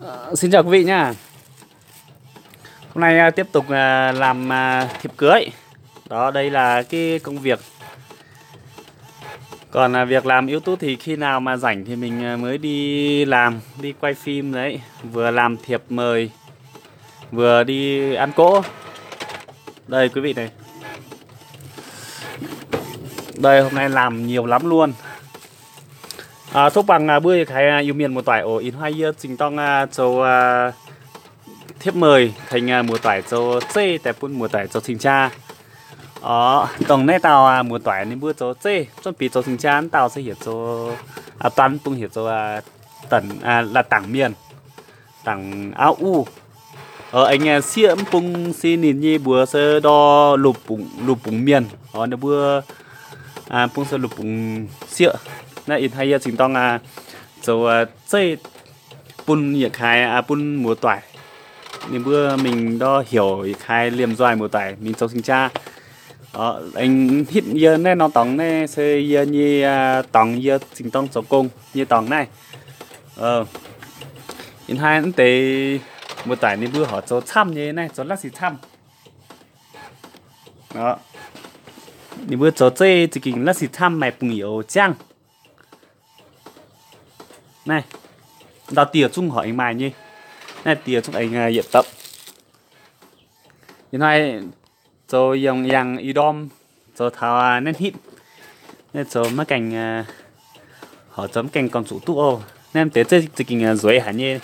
Ờ, xin chào quý vị nhá. Hôm nay, à, tiếp tục, à, làm, à, thiệp cưới. Đó, đây là cái công việc. Còn, à, việc làm YouTube thì khi nào mà rảnh thì mình, à, mới đi làm, đi quay phim đấy. Vừa làm thiệp mời, vừa đi ăn cỗ. Đây, quý vị này. Đây, hôm nay làm nhiều lắm luôn. À, tov bangc, à, mbuo yietc kaaix, à, Iu-Mienh muoz-doic oc. Ih hnoi yie zingh dorng, à, zoux, à, thiếp mời thành, à, muoz-doic zoux zeiv daaih bun muoz-doic zoux cing-jaa. Oc, dongh naaiv dauh, à, muoz-doic ninh mbuo zoux zeiv, cuotv bic zoux cing-jaa wuov dauh se heuc zoux, à, daan bung heuc zoux, à, dangc, à, la'dangc mienh, dangc auv uv. Aengx, à, sieqv mv bung se ninh nyei mbuox se ndor Lu Bungx, Lu Bungx mienh. Oc, ninh mbuo, à, bung se Lu Bungx sieqv. Naaiv ih hnoi yie zingh dorng, à, zoux, à, zeiv bun yietc kaaix, à, bun muoz-doic ninh mbuo mingh ndor heuc yietc kaaix liemh nzoih muoz-doic mingh zoux cing-jaa. Oc, aengx hitv yie naaiv norm dorngx naaiv se yie nyei, à, dorngx yie zingh dorng zoux gong nyei dorngx naaiv. Ih hnoi mv deix muoz-doic ninh mbuo horc zoux camv nyei naaiv, zoux la'sic camv. Ninh mbuo zoux zeiv za'gengh la'sic camv maaih bungx-youz ziangh. Naaiv, ndau dieh zungv horc aengx maaih nyei. Naaiv dieh zungv aengx, à, yietc dapv. Ih hnoi zoux yangh, yangh ih ndorm, zoux taux, à, naaiv hitv. Naaiv zoux maiv gaengh, à, horc zoux maiv gaengh gorngv zuqc duqv oc. Naaiv mv deix zeiv za'gengh, à, nzueic haic nyei.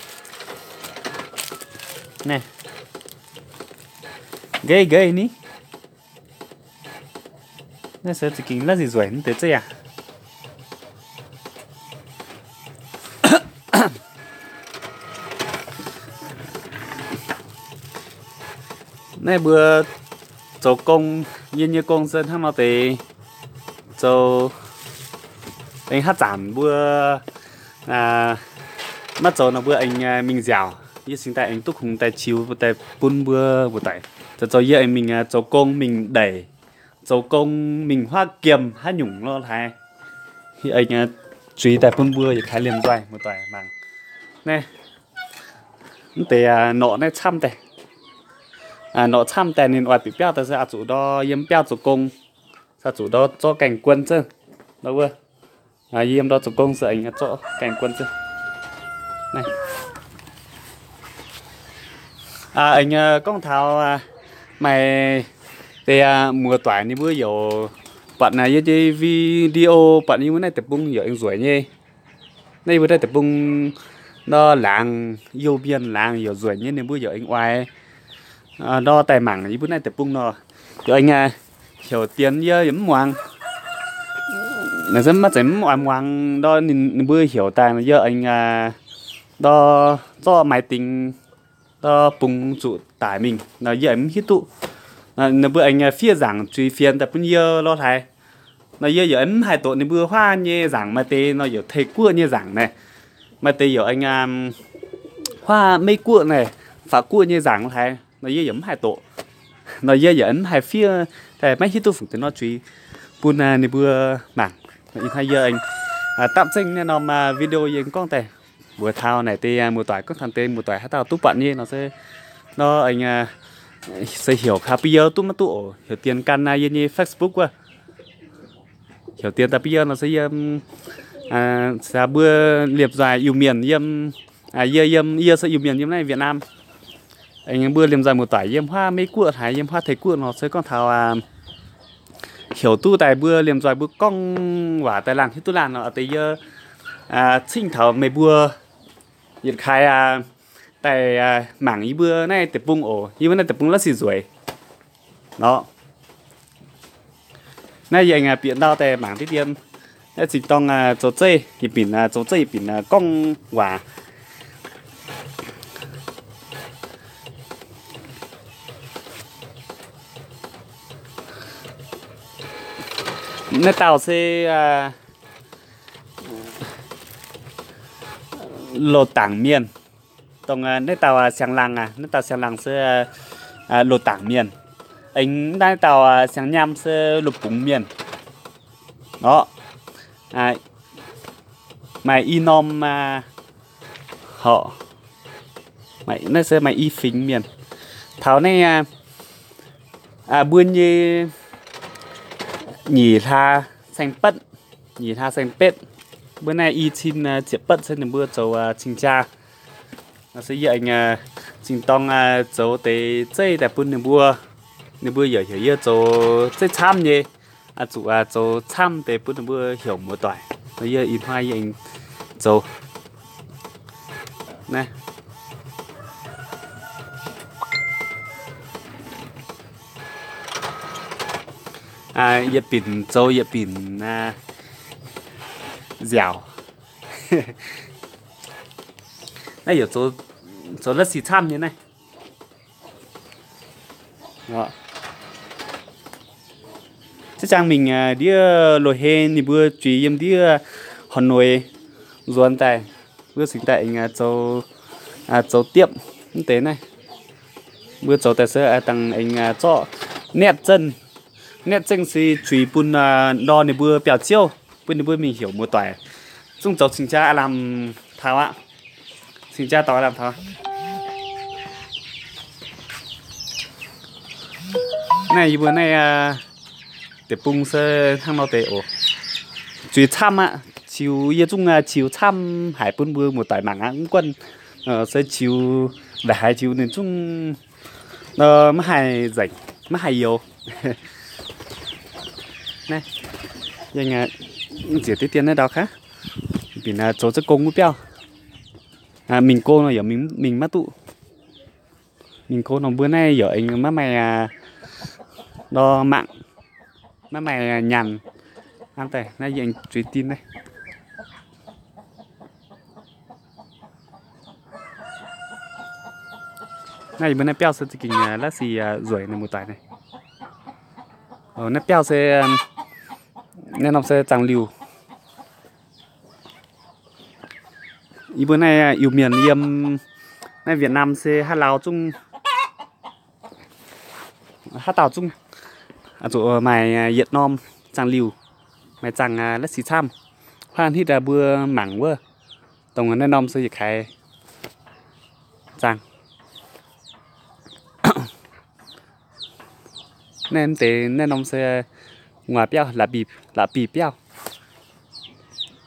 Naaiv, nqeiv nqeiv ni. Naaiv se za'gengh la'sic nzueic mv deix zeiv aqv. Naaiv mbuo zoux gong, yie nyei gong se hnangv nor deix zoux, aengx haav zanc mbuo maiv zoux nor mbuo aengx mingh nziaauc, yie cingx daaih aengx duqv kungx daaih ziux daaih bun mbuo muoz-doic. Zoux zoux yie aengx mingh zoux gong mingh ndeic, zoux gong mingh huaav giemh haav nyungc lorh haaix, zuiz daaih bun mbuo yietc kaaix liemh nzoih muoz-doic mangc. Naaiv, mv deix norqc naaiv camv daaih. Norqc camv daaih ninh oix bieqc biauv daaih se oix zuqc ndor yiem biauv zoux gong, se zuqc ndor zorqv gaengh guon zengv. Ndor wuov, yiem ndor zoux gong se aengx zorqv gaengh guon zengv. Aengx gorngv taux maaih deix muoz-doic ninh mbuo youc buatc yie nyei video, buatc yie mbuo naaiv deic-bung youc aengx nzueic nyei. Naaiv yie mbuo naaiv deic-bung ndor laangz, Iu-Mienh laangz youc nzueic nyei, ninh mbuo youc aengx oix ndor daaih mangc yie mbuo naaiv deic-bung nor, youc aengx heuc dien yie yaac mv muangx. Naaiv se maiv zeiz mv oix muangx ndor, ninh mbuo heuc daaih yie aengx ndor zorqv maiv dingx ndor bungx zuqc daic mingh nor yie aengx mv hiuv duqv. Ninh mbuo aengx fiev nzaangc zuiz fienx daaih bun yie lorh haaix nor yie yaac aengx mv haih doqc ninh mbuo huaav nyei nzaangc, maaih deix nor youc Taiv-Guoqv nyei nzaangc naaiv, maaih deix youc aengx huaav Meiv-Guoqv naaiv, Faac-Guoqv nyei nzaangc lorh haaix nor yie yaac mv haih doqc. Nor yie yaac aengx mv haih fiev daaih, maiv hiuv duqv fungc deix nor zuiz bun ninh mbuo mangc. Ih hnoi yie aengx dapv zengv naaiv norm video yie gorngv daaih mbuox taux naaic deix muoz-doic, gorngv taux deix muoz-doic haaix dauh duqv buatc nyei nor se nor aengx se heuc kaux bun yie duqv maiv duqv oc, heuc dien gan yie nyei Facebook wuov. Heuc dien daaih bun yie nor se yiem, mbuo liemh nzoih Iu-Mienh yiem, yie yiem, yie se Iu-Mienh yiem naaiv Việt Nam. Aengx mbuo liemh nzoih muoz-doic yiem huaav Meiv-Guoqv haaix, yiem huaav Taiv-Guoqv nor se gorngv taux heuc duqv daaih mbuo liemh nzoih mbuo gorngv waac daaih laanh hiuv duqv laanh nor deix yie cingv taux meih mbuo yietc kaaix daaih mangc yie mbuo naaiv deic-bung oc. Yie mbuo naaiv deic-bung la'sic nzueic nor. Naaiv yie aengx bieqc ndau daaih mangc diqv dien. Naaiv zingh dorng zoux zeiv, yie binc zoux zeiv, yie binc gorngv waac. Naaiv dauh se Loz-Dangc Mienh. Dongh naaiv dauh Siang-Laangh aac, naaiv dauh Siang-Laangh se Loz-Dangc Mienh. Aengx naaiv dauh Siang-Nyaam se Loz-Bungx Mienh. Orqv, maaih i norm horqc. Naaiv se maaih i fingx mienh. Taux naaiv mbuo nyei nyic hlaax saeng-betv, nyic hlaax saeng-betv, mbuo naaiv i cin ziepc betv se ninh mbuo zoux cing-jaa. Se yie aengx zinh dorng zoux deix zeiv daaih bun ninh mbuo. Ninh mbuo yaac heuc yie zoux zeiv camv nyei, zuqc zoux camv deix bun ninh mbuo heuc muoz-doic. Yie ih hnoi yie aengx zoux naaiv. Yietc binc zoux yietc binc nziaauc. Naaiv yaac zoux la'sic camv nyei naaiv. Ziex jaang mingh ndiev loz-hei ninh mbuo juix yiem ndiev Hà Nội nzuonx daaih, mbuo singx daaih aengx zoux diepv mv deix naaiv. Mbuo zoux daaih se dangh aengx zorqv netv zengv, netv zengv se juix bun nor ninh mbuo biauv-ziouv, bun ninh mbuo mingh heuc muoz-doic. Zungv zoux cing-jaa aav lamh taux aqv. Cing-jaa dorngx aav lamh taux. Naaiv yie mbuo naaiv deic-bung se hnangv nor deix oc. Zuiz camv aqv. Qiux yie zungv qiux camv haic bun mbuo muoz-doic mangc aqv. Mv guanh se qiux, la'haiz qiux ninh zungv maiv haih nzengc, maiv haih youx. Naaiv, yie nziec diqv dien naaiv ndau kaav, bieqc zoux za'gong wuov biauv. Mingh go nor yaac mingh maiv duqv. Mingh go nor mbuo naaiv yaac aengx maiv maaih nor mangc, maiv maaih nyaanh. Hnangv daaih naaiv yie aengx zuiz din naaiv. Naaiv yie mbuo naaiv biauv se za'gengh la'sic nzueic naaiv muoz-doic naaiv. Naaiv biauv se, naaiv norm se zaangc liuh. Yie mbuo naaiv Iu-Mienh yiem naaiv Việt Nam se haaix lauh zungv, haaix dauh zungv zuqc maaih yietc norm zaangc liuh, maaih zaangc la'sic camv. Huaav hnitv mbuo mangc wuov, dongh naaiv norm se yietc kaaix zaangc. Naaiv deix naaiv norm se nguaaz biauv, la'bic, la'bic biauv.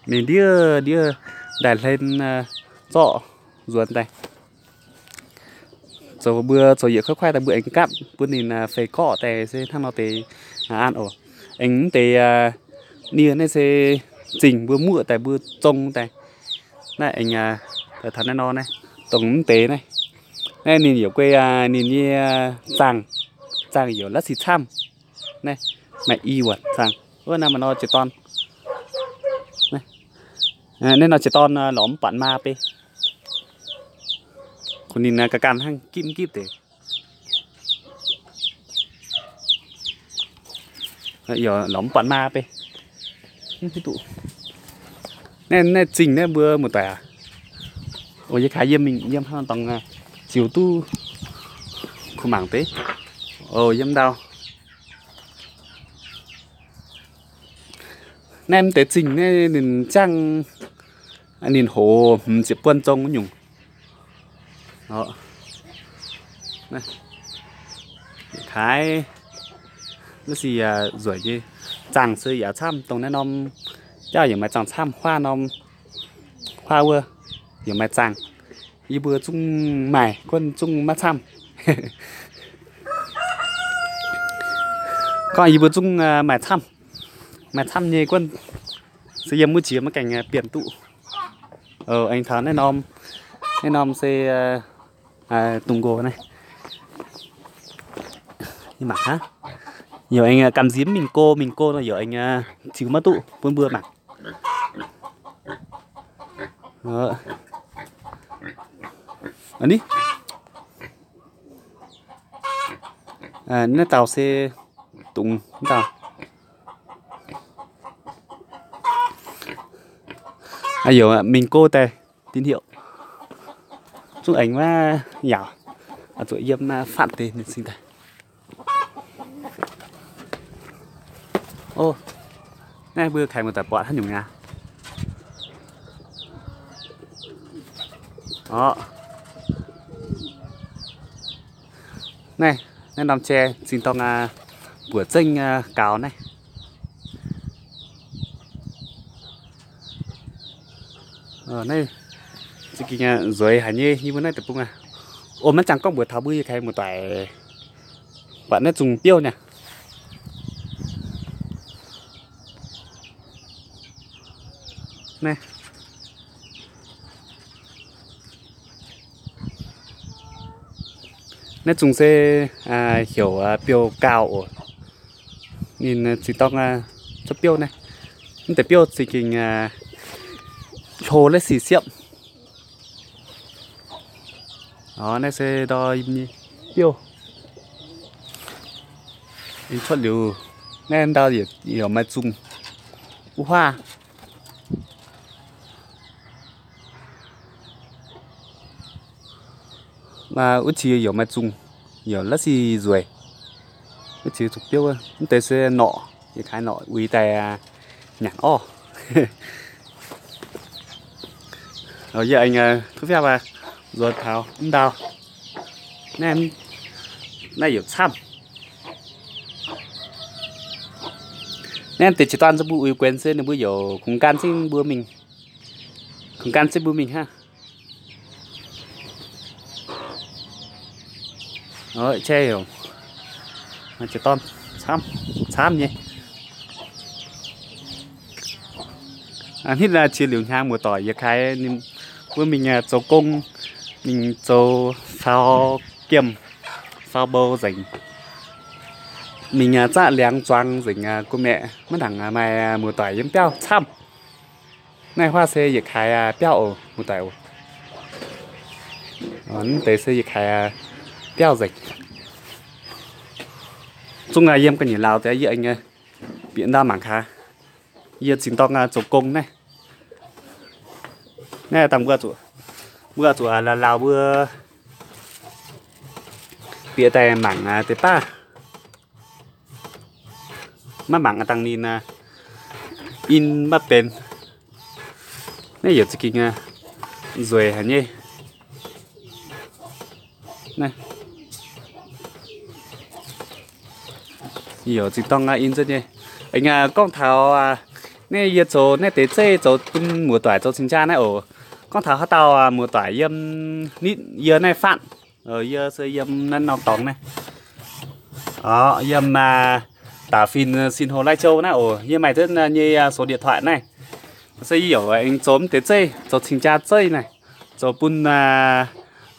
Mingh ndiev ndiev ndaaih hlen zorqv nzuonx daaih. Zoux mbuo zoux yietc kuaaiv kuaaiv daaih mbuo aengx gapv bun ninh feix gorqv daaih se hnangv nor deix an oc. Aengx mv deix nie naaiv se zingh mbuo muoqv daaih mbuo zong daaih. Naaiv aengx taux naaiv nor naaiv, dongh mv deix naaiv, naaiv ninh yaac guei ninh nyei zaangh, zaangh yaac la'sic camv. Naaiv maaih i wuonc zaangh. Wuov naaiv maaih nor jiex dorn. Naaiv nor jiex dorn lorz mv buatc maa bei. Kuv ninh ga'ganh hnangv gipv gipv deix. Lorz mv buatc maa bei. Naaiv, naaiv zingh naaiv mbuo muoz-doic aac. Oc, yie kaaix yiem mingh yiem hnangv dorngx ziux duqv kuh mangc deix. Oc, yiem ndau. Naaiv mv deix zingh naaiv ninh jangv, ninh hoz hmz ziepc buonc zong wuov nyungc. Kaaix naaiv se nzueic nyei. Zaangh se yaac camv, dongh naaiv norm jauv yaac maaih zaangh camv, huaav norm, huaav wuov yaac maaih zaangh. Yie mbuo zungv maaih, guonv zungv maiv camv. Gorngv yie mbuo zungv maaih camv, maaih camv nyei guonv se yiem wuov jiex maiv gaengh bienh duqv. Aengx taux naaiv norm, naaiv norm se dungz nqox naaiv. Mangc hnangv, yaac aengx gamh nziex mingh go, mingh go nor yaac aengx ziux maiv duqv bun mbuo mangc. Naaiv, naaiv dauh se dungz dauh. Yaac mingh go daaih tín hiệu. Zungv aengx maiv yaauc, zuqc yiem fatv deix ninh cingx daaih. Naaiv mbuo kaaix muoz-doic buatc haaix nyungc aqv? Orqc, Naaiv, naaiv norm jai zinh dorng mbuoqc zengv gaux naaiv. Naaiv za'gengh nzueic haic nyei, yie mbuo naaiv deic-bung aqv. O, maiv jangx gorngv mbuox taux mbuo yietc kaaix muoz-doic buatc naaiv zungh biouv nyei. Naaiv, naaiv zungh se heuc biouv-gauh oc. Ninh zinh dorng cuotv biouv naaiv. Mv deix biouv za'gengh hlo laiv sic siepv. Naaiv se ndau yie nyei biouv. Cuotv liuz naaiv ndau yaac maaih zungh wuov huaav. Wuov qiex yaac maaih zungh, yaac laiv sic nzueic. Wuov qiex zungh biouv, mv deix se norqc, yietc kaaix norqc uix daaih nyanc orv. Yie aengx tov fiav nzuonx taux mv ndau. Naaiv, naaiv yaac camv. Naaiv deix jiex dorn mbuo uix guenx se ninh mbuo yaac kungx gan zingv mbuo mingh, kungx gan zingv mbuo mingh hnangv. Jai, jiex dorn camv, camv nyei. Hnitv qiex liuz hnyangx muoz-doic yietc kaaix ninh mbuo mingh zoux gong, mingh zoux faaux gemh, faaux mbou nzengc, mingh zaqv liangx zuangx nzengc gu'maeqc, maiv nangc maaih muoz-doic yiem biauv camv. Naaiv huaav se yietc kaaix biauv oc, muoz-doic oc. Mv deix se yietc kaaix biauv nzengc. Zungv yiem ga'nyiec lauz deix yie aengx bieqc ndau mangc gaax. Yie zinh dorng zoux gong naaiv. Naaiv dangh mbuo zuqc, mbuo zuqc lauz lauz mbuo bieqc daaih mangc deix baav. Maiv mangc dangh ninh in maiv benx. Naaiv yaac za'gengh nzueic haic nyei. Yaac zinh dorng in zunv nyei. Aengx gorngv taux naaiv yie zoux naaiv deix zeiv zoux bun muoz-doic zoux cing-jaa naaiv oc. Gorngv taux haaix dauh muoz-doic yiem nitv yie naaiv fatv, yie se yiem naaiv norm dorngx naaiv. Yiem da'fin Sìn Hồ Lai Châu naaiv oc, yie maaih zunv nyei số điện thoại naaiv. Se yie yaac aengx zoux mv deix zeiv, zoux cing-jaa zeiv naaiv, zoux bun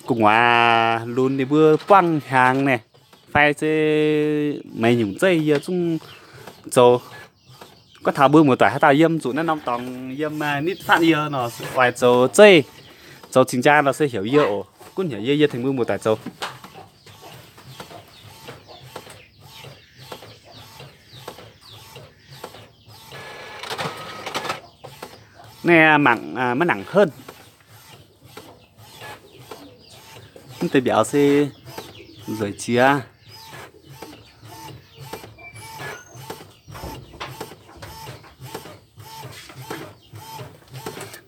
gu'nguaaz lunx ninh mbuo buangv hnyangx naaiv, fai se maaih nyungc zeiv yie zungv zoux. Gorngv taux mbuo muoz-doic haaix dauh yiem zuqc naaiv norm dorngx yiem nitv fatv yie nor, oix zoux zeiv, zoux cing-jaa nor se heuc yie oc. Gunv heuc yie, yie tengx mbuo muoz-doic zoux. Naaiv mangc maiv nangc henv. Mv deix mbiauz se nzueic jiex.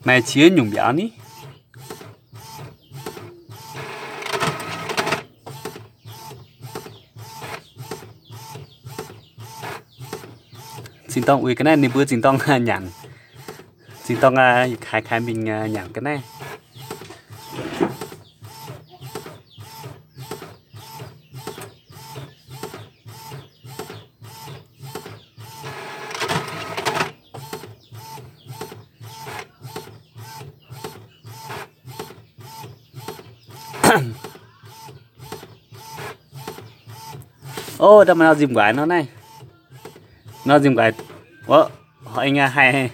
Maaih qiex nyungc mbiauz ni. Zinh dorng uix ga'naaiv ninh mbuo zinh dorng nyanc. Zinh dorng kaaix kaaix mingh nyanc ga'naaiv. Ov, ndau maaih nor nzimh nquaix nor naaiv. Nor nzimh nquaix, ov, horpc eng haih.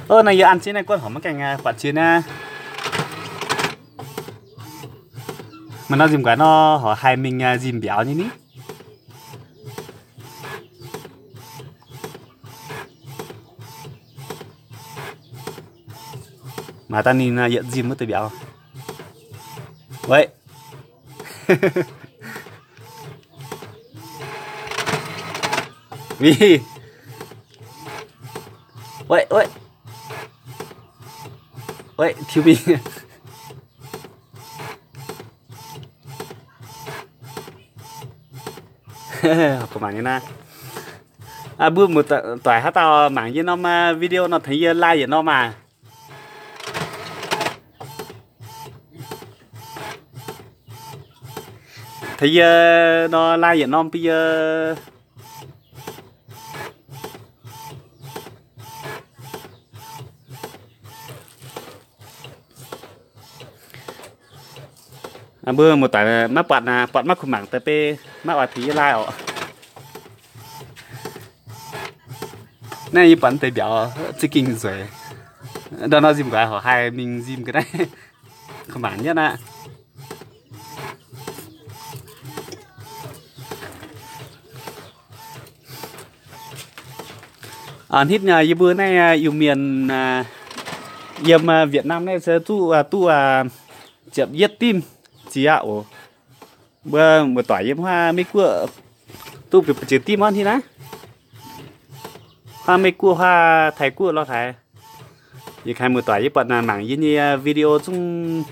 Ov, naaiv yie an jienv naaiv guonv horpc maiv gaengh buatc jiex naaiv. Maaih nor nzimh nquaix nor horpc haih mingh nzimh mbiauz nyei ni. Maaih daaih ninh yietc nzimh wuov deix mbiauz. Weic, weic, weic, weic, tiuv mingh. Kuv mangc nyei naaiv. Mbuo muoz-doic haaix dauh mangc yie norm video nor, tengx yie like yietc norm maah. Tengx yie nor like yietc norm bun yie. Mbuo muoz-doic maiv buatc, buatc maiv kuh mangc daaih beiv maiv oix tengx yie like orqc. Naaiv yie buatc deix mbiauz za'gengh nzueic. Ndau nor nzimh nqoi horc haih mingh nzimh ga'naaiv. Kuh mangc nyei aqv. Hnitv yie mbuo naaiv Iu-Mienh yiem Việt Nam naaiv se duqv, duqv ziepc yietv dimv ziex aqv oc. Mbuo muoz-doic yiem huaav Meiv Guoqv duqv biouv ziex dimv hnangv naaiv. Huaav Meiv Guoqv, huaav Taiv Guoqv lorh haaix. Yie kaaix muoz-doic yie buatc naaic mangc yie nyei video zungv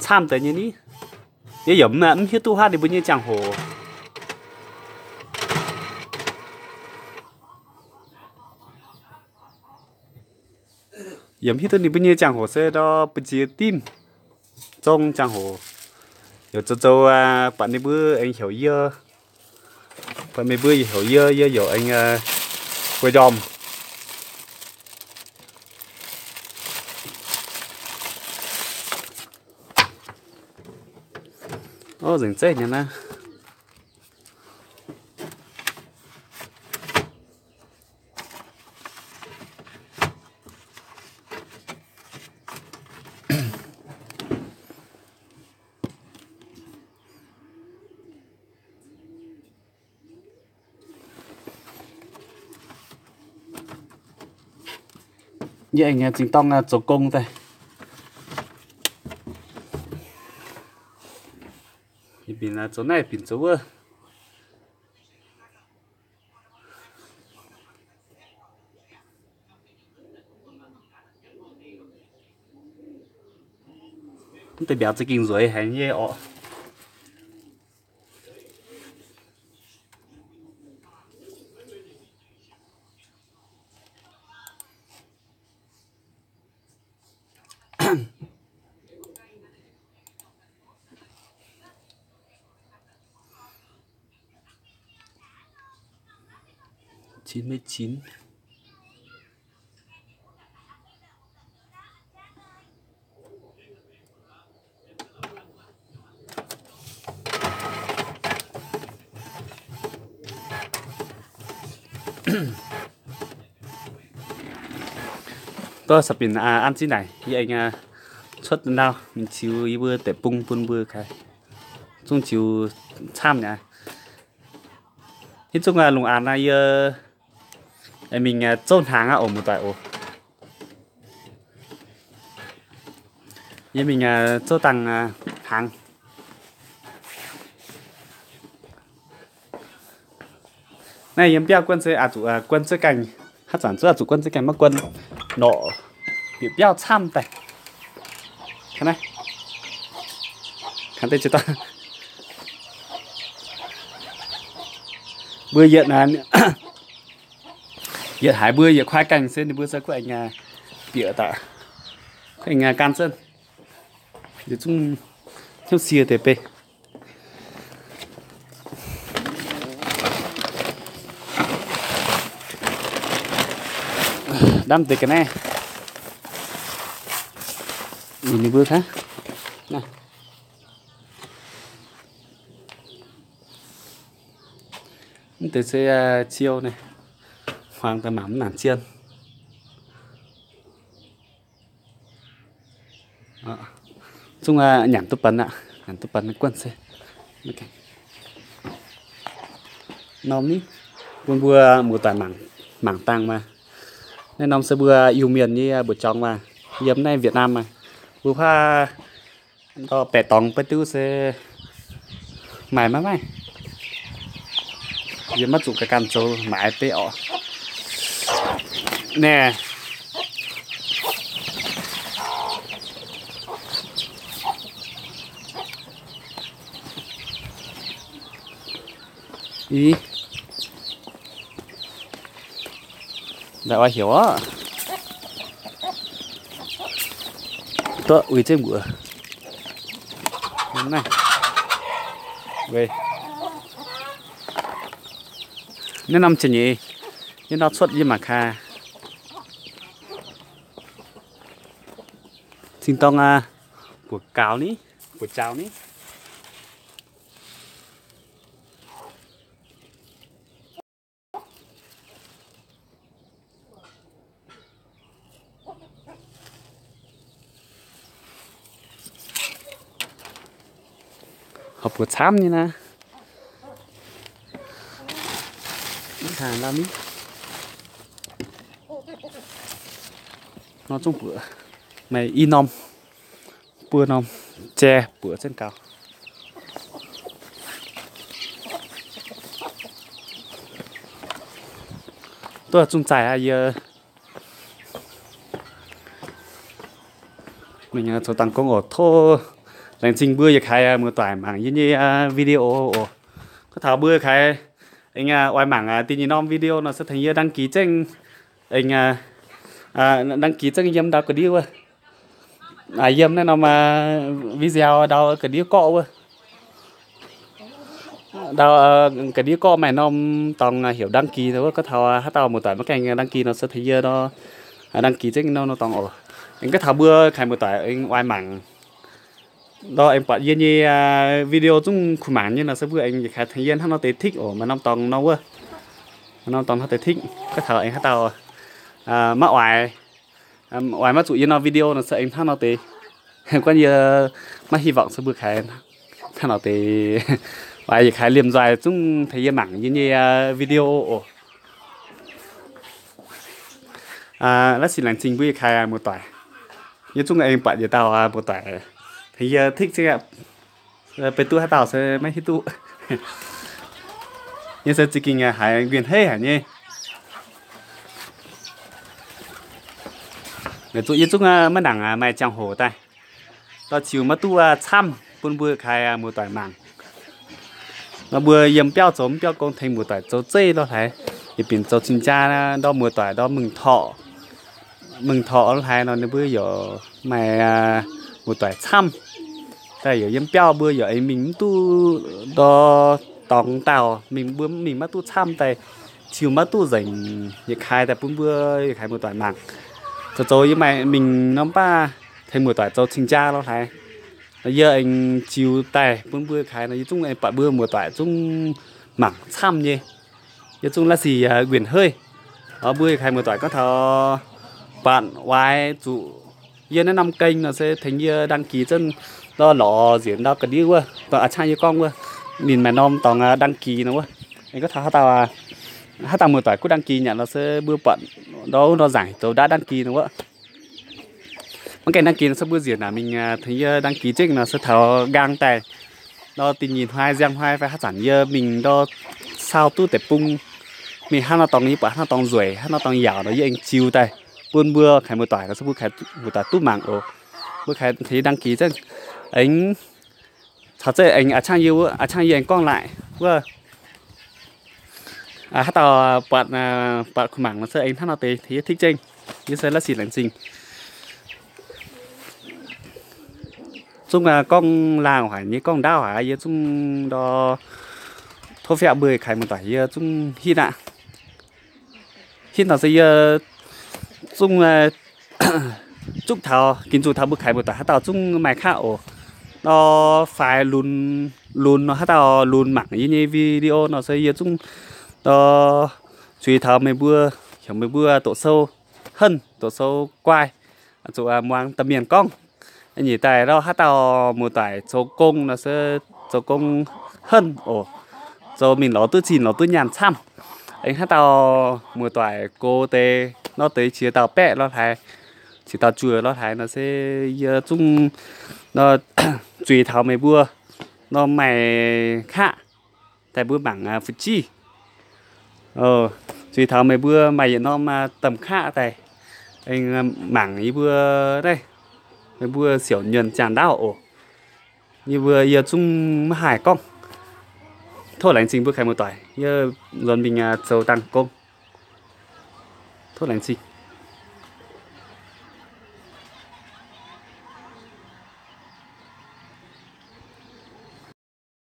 camv deix nyei ni. Yie yaac mv hiuv duqv huaav ninh mbuo nyei ziangh hoc. Yaac mv hiuv duqv ninh mbuo nyei ziangh hoc se ndau biouv ziex dimv zong ziangh hoc. Yaac zoux zoux buatc ninh mbuo aengx heuc yie, buatc meih mbuo yaac heuc yie, yie yaac aengx mbuo njormh. Ov, nzengc zeiv nyei naaiv. Yie aengx zingh dorng zoux gong daaih. Yie binc zoux naaiv binc zoux wuov. Mv deix mbiauz za'gengh nzueic haic nyei orqc. Chín mươi chín. Dorh sou-binc an ziex naaic, yie aengx cuotv ndau mingh ziux yie mbuo deic-bung bun mbuo kaaix. Zungv ziux camv nyei. Hitv zungv lungh aanx yie mingh zouv hnaangx aqv oc, muoz-doic oc. Yie mingh zouv dangh hnaangx. Naaiv yiem biauv guon se aqc zuqc guon ziex gaengh, haaix zanc zuqc aqc zuqc guon ziex gaengh, maiv guon norqc, bieqc biauv camv daaih. Mbuo yietc, yietc haiz mbuo yietc kuaaiv gaengh se ninh mbuo se kuv aengx bieqc daaih, kuv aengx gan zunv. Liuz zungv hnyouv sie deix bei. Ndamv deix ga'naaiv. Ninh mbuo kaav. Mv deix se ciou naaiv, hmuangx daaih mangc mv nangc zien. Zungv nyanc duqv benx aqv, nyanc duqv benx guonv se. Norm ni, bun mbuo muoz-doic mangc dangh maah. Naaiv norm se mbuo Iu-Mienh nyei mbuoqc jorngx maah, yiem naaiv Việt Nam maah. Mbuo huaav ndau baeqc dorngx beiv duqv se maaih maiv maaih. Yie maiv zuqc ganh ganh zoux, maaiz beiv orqc. Naaiv i Ndaaih oix heuc oc. Duqv uix zengv mbuoqc. Naaiv, naaiv norm jiex nyeic, yie nor cuotv yie mangc gaax. Zinh dorng buoqc gaux ni, buoqc jaux ni. Horpc buoqc camv nyei naaiv. Nor zungv buoqc, maaih i norm, buo norm, jai buoqc zengv gaux. Duqv zungh zaih aqv yie. Mingh zoux dangh gong oc. Tov laengz zingh mbuo yietc kaaix muoz-doic mangc yie nyei video oc. Gorngv taux mbuo kaaix aengx oix mangc da'nyeic norm video nor se tengx yie đăng ký zengv, aengx đăng ký zengv yiem ndau ga'ndiev wuov. Yiem naaiv norm video ndau ga'ndiev gorqv wuov. Ndau ga'ndiev gorqv maaih norm dorngx heuc đăng ký wuov. Gorngv taux haaix dauh muoz-doic maiv gaengh đăng ký nor se tengx yie nor đăng ký zengv nor dorngx oc. Aengx gorngv taux mbuo kaaix muoz-doic aengx oix mangc nor aengx buatc yie nyei video zungv kuh mangc nyei nor se mbuo aengx yietc kaaix tengx yie hnangv nor deix tikv oc. Maaih norm dorngx nor wuov, maaih norm dorngx hnangv deix tikv. Gorngv taux aengx haaix dauh maiv oix, oix maiv zuqc yie norm video nor se aengx hnangv nor deix. Guanh yie maiv hy vọng se mbuo kaaix hnangv nor deix, oix yietc kaaix liemh nzoih zungv tengx yie mangc yie nyei video oc. Laav sih laengz zingh mbuo yietc kaaix muoz-doic. Yie zungv aengx buatc yietc dauh muoz-doic tengx yie tikv zengv aqv. Benx duqv haaix dauh se maiv hiuv duqv. Yie se za'gengh haiz nquin heiv haic nyei. Yie zungv maiv nangc maaih ziangh hoc daaih dorh ziux maiv duqv camv bun mbuo kaaix muoz-doic mangc. Nor mbuo yiem biauv zoux mv biauv gong tengx muoz-doic zoux zeiv lorh hlaaix, yietc binc zoux cing-jaa ndorm muoz-doic ndorm mengh torqc, mengh torqc lorh hlaaix nor ninh mbuo yaac maaih muoz-doic camv. Daaih yaac yiem biauv mbuo yaac aengx mingh mv duqv ndor dorngx daauh, mingh mbuo mingh maiv duqv camv daaih, ziux maiv duqv nzengc yietc kaaix daaih bun mbuo yietc kaaix muoz-doic mangc. Zoux zoux yie maaih mingh nor mv baac tengx muoz-doic zoux cing-jaa lorh hlaaix. Nor yie aengx ziux daaih bun mbuo kaaix nor yie zungv aengx buatc mbuo muoz-doic zungv mangc camv nyei. Yie zungv laav sic nquin heiv. Oix mbuo kaaix muoz-doic gorngv taux buatc oix zuqc yie naaiv norm kênh nor se tengx yie đăng ký zengv, ndau lorz nziex ndau ga'ndiev wuov, dorh a'ciangv yie gorngv wuov, ninh maaih norm dorngx đăng ký nor wuov. Aengx gorngv taux haaix dauh muoz-doic kuv đăng ký nyanc nor se mbuo buatc ndau ndau nzaangc zoux ndaatv đăng ký nor wuov. Maiv gaengh đăng ký nor se mbuo nziex naaic mingh tengx yie đăng ký zengv nor se taux nqaang daaih ndau da'nyeic hnoi nziang hnoi fai haaix zanc yie mingh ndau saau duqv deic-bung, mingh hnangv nor dorngx yie buatc hnangv nor dorngx nzueic hnangv nor dorngx yaauc nor yie aengx ziux daaih bun mbuo kaaix muoz-doic nor se mbuo kaaix muoz-doic duqv mangc oc. Mbuo kaaix tengx yie đăng ký zengv. Aengx caux zengv aengx a'ciangv yie wuov, a'ciangv yie aengx gorngv laaic wuov, haaix dauh buatc, buatc kuh mangc nor se aengx hnangv nor deix tengx yie tikv zengv. Yie se laav sic laengz zingh. Zungv gorngv laangh haic nyei, gorngv ndaauv haic, yie zungv ndau tov fiaqv mbuo kaaix muoz-doic yie zungv hitv aqv. Hitv nor se yie zungv zuqv taux, ginv zuqc taux mbuo kaaix muoz-doic haaix dauh zungv maaih qaqv oc. Nor faix lunx, lunx nor haaix dauh lunx mangc yie nyei video nor se yie zungv nor zuiz taux meih mbuo, heuc meih mbuo doqc sou henv, doqc sou guai, zuqc muangx domh mienh gorngv. Nyic daaih nor haaix dauh muoz-doic zoux gong nor se zoux gong henv oc. Zoux mingh lorz duqv zinh lorz duqv nyaanh camv. Aengx haaix dauh muoz-doic gox deix nor deix qiex dauh baeqv lorh hlaaix, qiex dauh juoh lorh hlaaix nor se yie zungv nor zuiz taux meih mbuo nor maaih qaqv daaih mbuo mangc fu'jueiv. Zuiz taux meih mbuo maaih yietc norm domh qaqv daaih mangc yie mbuo naaiv, meih mbuo siouc nyuonh ziangh ndaauv oc. Yie mbuo yie zungv maiv haih gorngv. Tov laengz zingh mbuo kaaix muoz-doic, yie nzuonx mingh zoux dangh gong. Tov laengz zingh.